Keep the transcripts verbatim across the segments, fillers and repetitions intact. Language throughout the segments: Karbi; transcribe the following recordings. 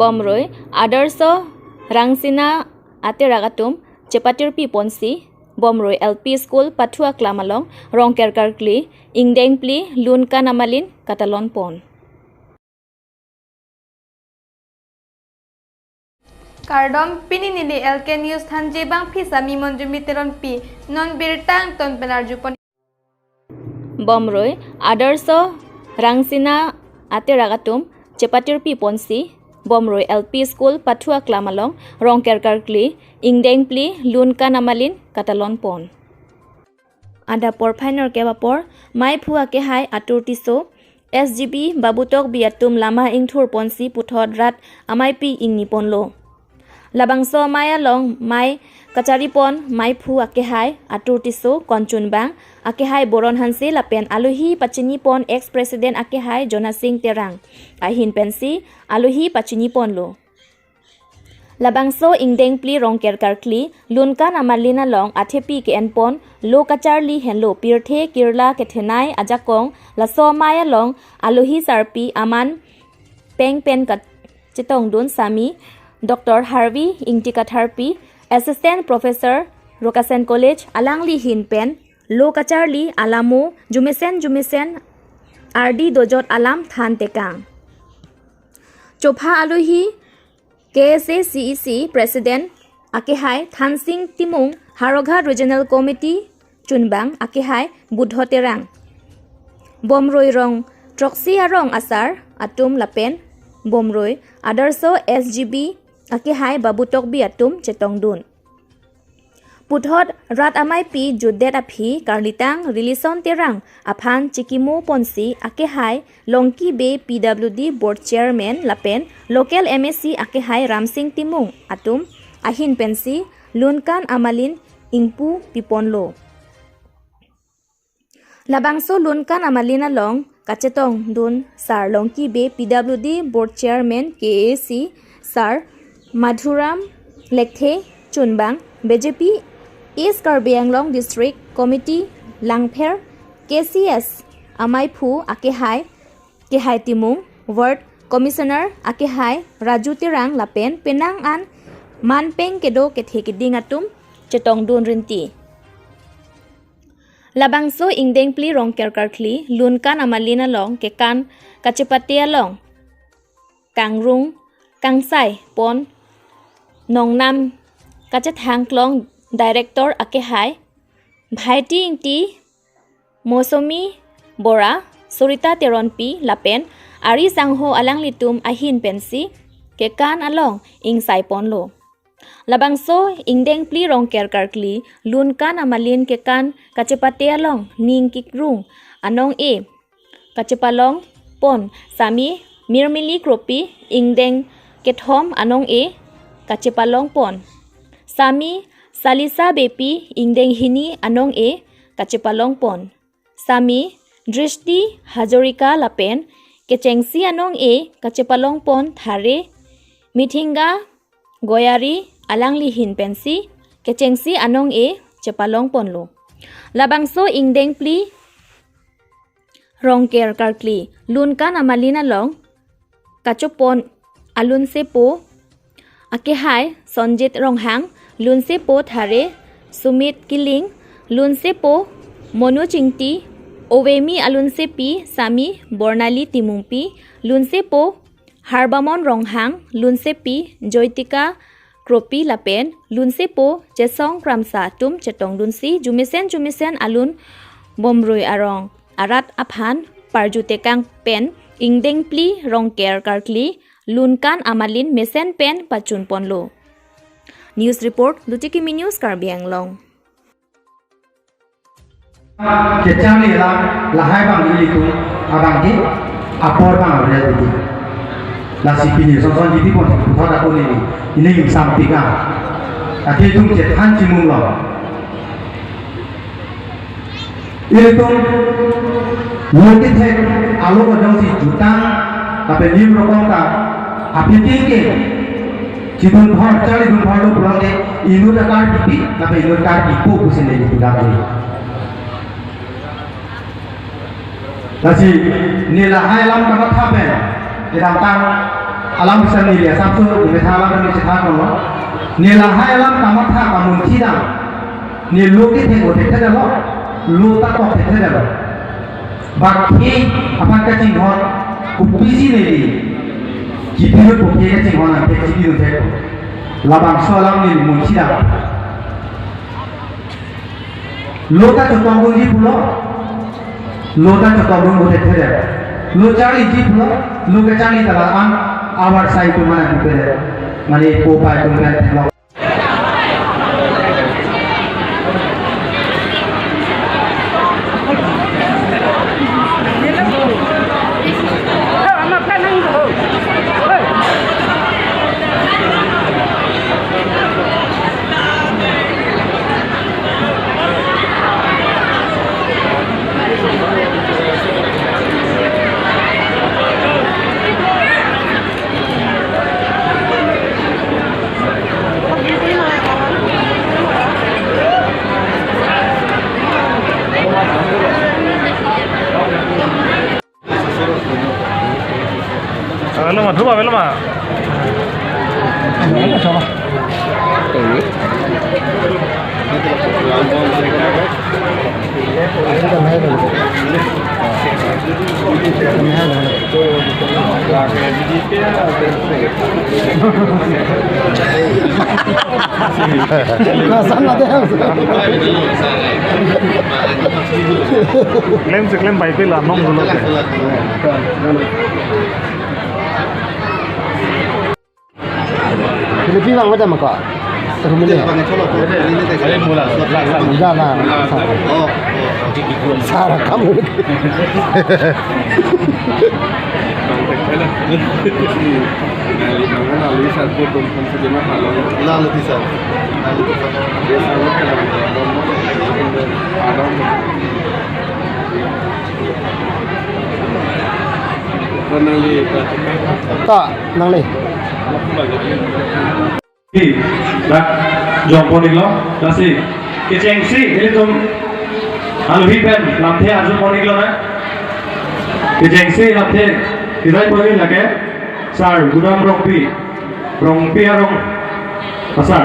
Bomrui Adarsho Rangsina aterak atum chepatirpi ponsi Bomrui L P School pathu aklam along Rongker karkli ingdeng phli lunkan amalin katalon pon. Kardom, pini neli L K News thanji bangphi Sami Monjumi Teronpi. Non birta angton pen arju pon. Bomrui Adarsho Rangsina aterak atum chepatirpi ponsi Bomrui L P School pathu aklam along Rongker karkli ingdeng phli lunkan amalin katalon pon. Adap porphai nerkep apor maiphu akehai Atur Tisso, S G B Babu Tokbi atum lama ingthur ponsi puthot rat amaipi ingni ponlo. Labangso amei along mei kachari pon maiphu akehai Atur Tisso, konchunbang akehai Boron Hanse lapen alohi pachini pon ex president akehai Jona Sing Terang ahin pensi alohi pachini ponlo. Labangso ingdeng phli Rongker karkli lunkan amalin along athepi ke-en pon lo kacharli henlo pirthe kirla kethenei ajakong. Laso amei along alohi sarpi aman peng pen kachetongdun Sami Doctor Harvi Ingti Katharpi, Assistant Professor, Rokasen College, alangli ahin pen lo kacharli alamo jumesen jumesen ardi dojot alam than tekang. Chopha alohi K S A C E C President akehai Thansing Timung, Howraghat Regional Committee chunbang akehai Buddho Terang, Bomrui rong throksi arong asar atum lapen Bomrui Adarsho S G B akehai Babu Tokbi atum chetongdun. Puthot rat amaipi jutdet aphi karlitang Rilison Terang aphan chikimo ponsi akehai Longki Bey P W D Board Chairman lapen local M A C akehai Ramsing Timung atum ahin pensi lunkan amalin ingpu piponlo. Labangso lunkan amalin along kachetongdun Sar Longki Bey P W D Board Chairman K A C, Sar Madhuram Lekthe chunbang B J P East Karbi Anglong District Committee Langpher K C S amaiphu akehai Kehai Timung, Ward Commissioner akehai Raju Terang lapen penang an manpeng kedo kethe keding atum chetongdun rinti. Labangso ingdeng phli Rongker karkli lunkan amalin along kekan kachepate along kangrung kangsai pon nongnam kachethang klong Director akehai Bhaiti Ingti, Mosomi Bora, Sorita Teronpi lapen ari sangho alanglitum ahin pensi kekan along ingsai ponlo. Labangso ingdeng phli Rongker karkli lunkan amalin kekan kachepate along ning kikrung anong e kachepalong pon Sami Mirmili Kropi, ingdeng kethom anong e kachepalong pon Sami Salisa Beypi, ingdeng hini anong e kachepalong pon Sami Drishti Hazarika lapen kechengsi anong e kachepalong pon Thare Mithinga Goyari alangli ahin pensi kechengsi anong e chepalong ponlo. Labangso ingdeng phli Rongker karkli lunkan amalin along kachopon alunsepo akehai Sonjit Ronghang, lunsepo Thare Sumit Killing, lunsepo Monu Chingti, Ovemi alunsepi Sami Bornali Timungpi, lunsepo Harbamon Ronghang, lunsepi Joytika Kropi lapen lunsepo Chesong Kramsa atum chetongdunsi jumesen jumesen alun bomrui arong arat aphan parju tekang pen ingdeng phli Rongker karkli lunkan amalin mesen pen pachun ponlo. News report, Lutikimi News, Karbi Anglong. Kecharli la, lahai abang ilitum abang ke apor abang abre titi. Lasi pini sonson titi pon puthot ako neli, ili sampi ka. Ake itum chethan chimung lo. Ilitum lo kethek alo ko jongsi jutang, tapi lim rokong ka, apiting ke, chidun thor, charli dun thor lo pulang ke, inut akar kipi, tapi inut akar kipu pusi neli pulang ke. Lasi, neli lahai alam kamatha pen, kedamtang, Alam bisa neli asapso neli tha alam neli chetha kono. Neli lahai alam kamatha kamunthi dam. Neli lo kethek o thekthedetlo. Lo ta kok thekthedetlo. Bak he aphan kachinghon kopisi neli. Kipi lo po he kachinghon an thek kipi lo thek. Labangso alam neli munthi dam. Lo ta chotongdunji pulo. Lo ta chotongdun o thekthedet. Lo charliji pulo. Lo kecharli ta la-an avarsai atum aphan pupedet. Mane po pai atum pen theklong. Avelo ma, thup avelo ma. Klem si klem pai pela nong dolo ke. Philippines bang macam apa? Rumah ni. Enggak lah. Salah kamu. Ta, nangle. Dak jongpon iklo, lasi kechengsi ilitum alohi pen lamthe arjupon iklo na. Kechengsi lamthe kirai pon ik lake Sar Gudam Rongpi, Rongpi arong asar.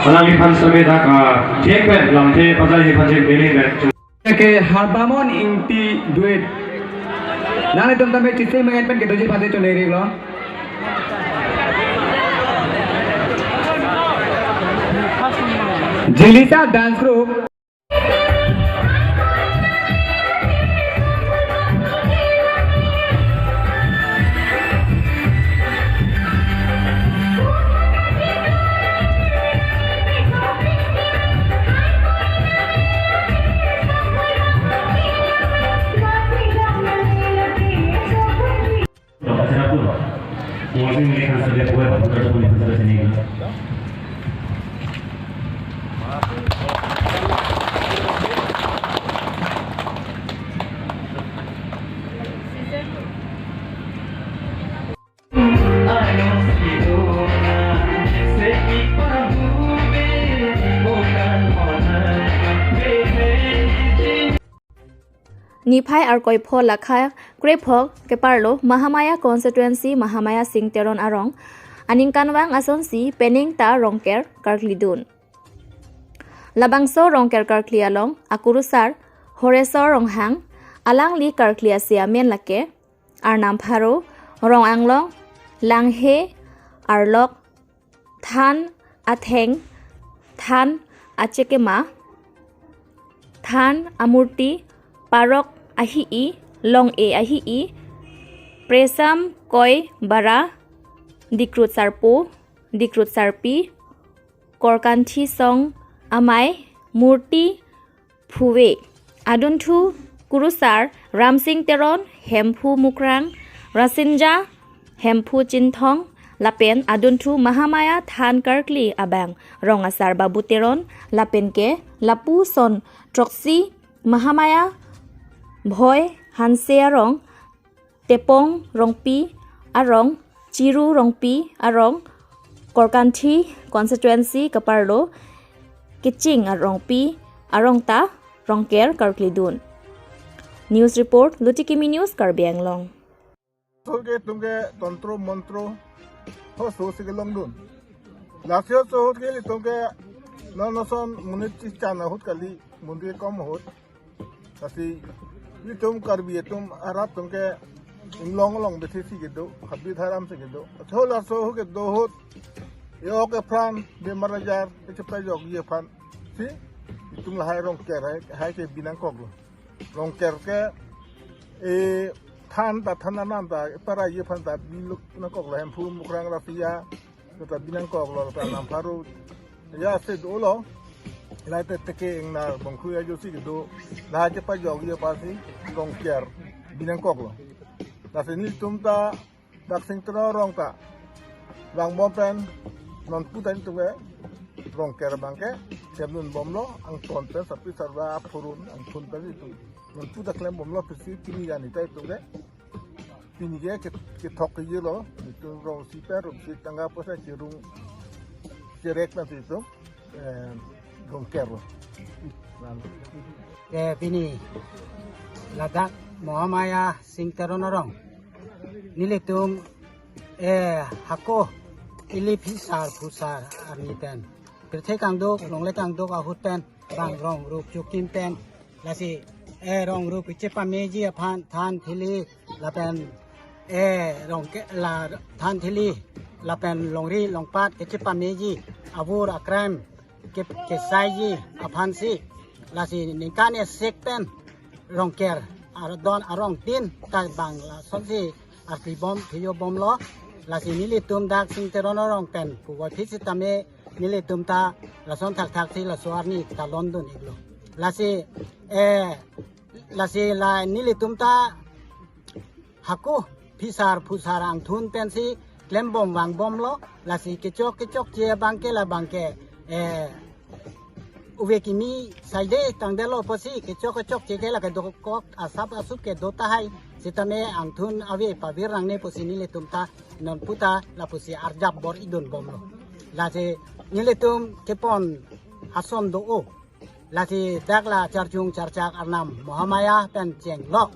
Alangliphan sitame dak, ah, thek pen lamthe pajai aphan si mini pen. Ke Harbamon Ingti duet. Nanglitum tame chisi mengen pen kedoji aphan si choneri lo. Jilisa Dance Group. Niphai Arkoi pho lakha krepho keparlo Mahamaya Constituency Mahamaya Sing Teron arong aningkanvang asonsi penang ta Rongker karklidun. Labangso Rongker karkli along akurusar Horesor Ronghang, alangli karkli ase amen lake Arnam Pharo, Rong Anglong, Langhe, Arlok, Than Atheng, Than Achekema, Than Amurti, Parok Ahi-i, Long-e Ahi-i, Presam Koi Bara, Dikrut Sarpo, Dikrut Sarpi, Korkanthi Song Amei, Murti Phuve, adunthu kurusar Ramsing Teron, Hemphu Mukrang, Rasinja Hemphu Chinthong, lapen adunthu Mahamaya than karkli abang rong asar Babu Teron, lapen ke lapuson throksi Mahamaya Bhoi Hanse arong, Tepong Rongpi arong, Chiru Rongpi arong, Korkanthi Constituency keparlo Keching Rongpi arong ta Rongker karklidun. News report, Lutikimi News, Karbi Anglong. Ahut ke itum ke tontro montro ho so si kelongdun. Lasi ho so ahut ke itum ke non noson monit chichan ahut kali, monit kom ahut. Lasi itum Karbi atum arat atum ke inglong along besi si kedo, habit haram si kedo. Athol laso ahut kedo ahut, e-ok epran, bemar ajar kechepajokji aphan si itum lahai Rongker hai, hai kebi nangkoklo. Rongker ke, e, than ta, than anam ta, e, paraiji aphan ta bi nangkoklo, Hemphu, Mukrang, Rasinja, ta bi nangkoklo, ta Arnam Pharo, ya se dolo. Lahai te teke ingna bongkhu ajo si kedo, lahai chepajokji aphan si Rongker bi nangkoklo. Lasi nelitum ta dak Sing Teron arong ta vangbom pen, nonpu ta itum ke Rongker abang ke klemdunbomlo, angton pen sarpi sarwa aphurun angthun pen itum nonpu ta klembomlo, pusi pini arni ta itum ke, pini ke ke- kethok kejirlo, itum rong isi pen, rong isi tangka poisa kerung kerek nangji itum, eh, Rongkerlo. Ke pini ladak Mahamaya Sing Teron arong nelitum, eh, hako ili phisar phusar arni pen, pirthe kangduk, longle kangduk ahut pen, bang rong rup chukim pen, lasi, eh, rong rup kechepameji aphan than thili lapen, eh, rong ke la than thili lapen longri longpat kechepameji, avur akrem ke kesaiji aphan si, lasi ningkan esek pen Rongker ardon arong tin ta bang lasonsi arti bom, pheyo bomlo. Lasi nelitum dak Sing Teron arong pen puvoiphit sitame nelitum ta lason thakthak si laso arni ta longdun iklo. Lasi, eh, lasi la nelitum ta hako phisar phusar angthun pensi klembom vangbomlo. Lasi kechok kechokche abang ke, labang ke, eh, ove kimi saide tangdetlo pusi, kechok kechokche ke lake dokok asap asup kedo tahai, sitame angthun ave pavir nangne pusi nelitum ta nonpu ta lapusi arjap bor-idunbomlo. Lasi nelitum kepon ason do-o. Lasi dak la Charchung Charchak Arnam Mahamaya pen chenglok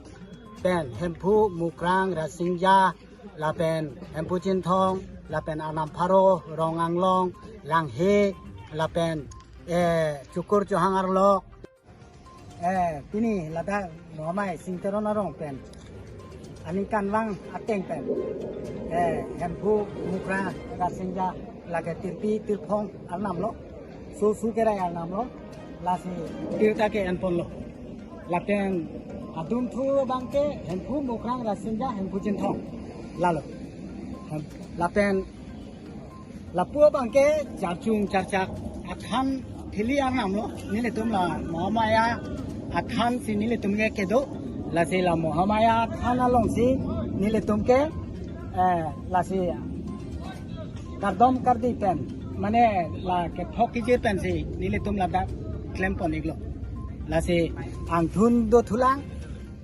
pen Hemphu, Mukrang, Rasinja, lapen Hemphu Chinthong, lapen Arnam Pharo, Rong Anglong, Langhe, lapen, eh, Chukur Chohang Arlok, eh, pini ladak Mahamaya Sing Teron arong pen aningkanvang ateng pen, eh, Hemphu, Mukrang, Rasinja, lake tirpi tirphong arnamlo, so su kerai arnamlo, lasi tir ta ke-enponlo. Lapen adun thu abang ke Hemphu, Mukrang, Rasinja, Hemphu Chinthong, lalo. Hem- lapen lapu abang ke Charchung Charchak athan thili arnamlo, nelitum la Mahamaya athan si nelitum ke kedo. Lasi la Mahamaya athan alongsi nelitum ke, eh, lasi kardom kardi pen, mane la kethok kejir pensi nelitum ladak klempon iklo. Lasi angthun dothulang,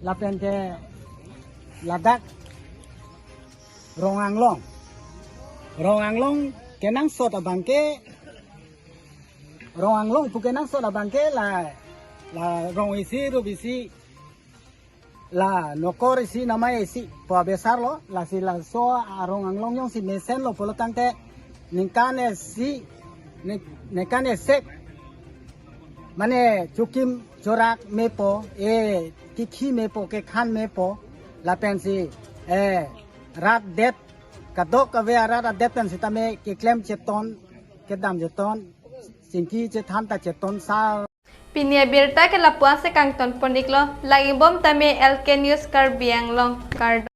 lapen ke ladak Rong Anglong. Rong Anglong kenangsot abang ke, Rong Anglong pu kenangsot abang ke la, la rong isi rup isi, la nokor isi namai isi pu abesarlo. Lasi laso a-Rong Anglong jongsi mesenlo pulo tangte, ningkan isi, ning-, ningkan esek, mane chukim chorak mepo, eh, kikhi mepo, kekhan mepo, lapensi, eh, rat det, kadokave arat adet pen sitame keklem cheton, kedam cheton, chingki chethan ta cheton sa. Pini abirta ke lapu-an si kangtonpon iklo, lake bom tame L K News Karbi Anglong, kardom.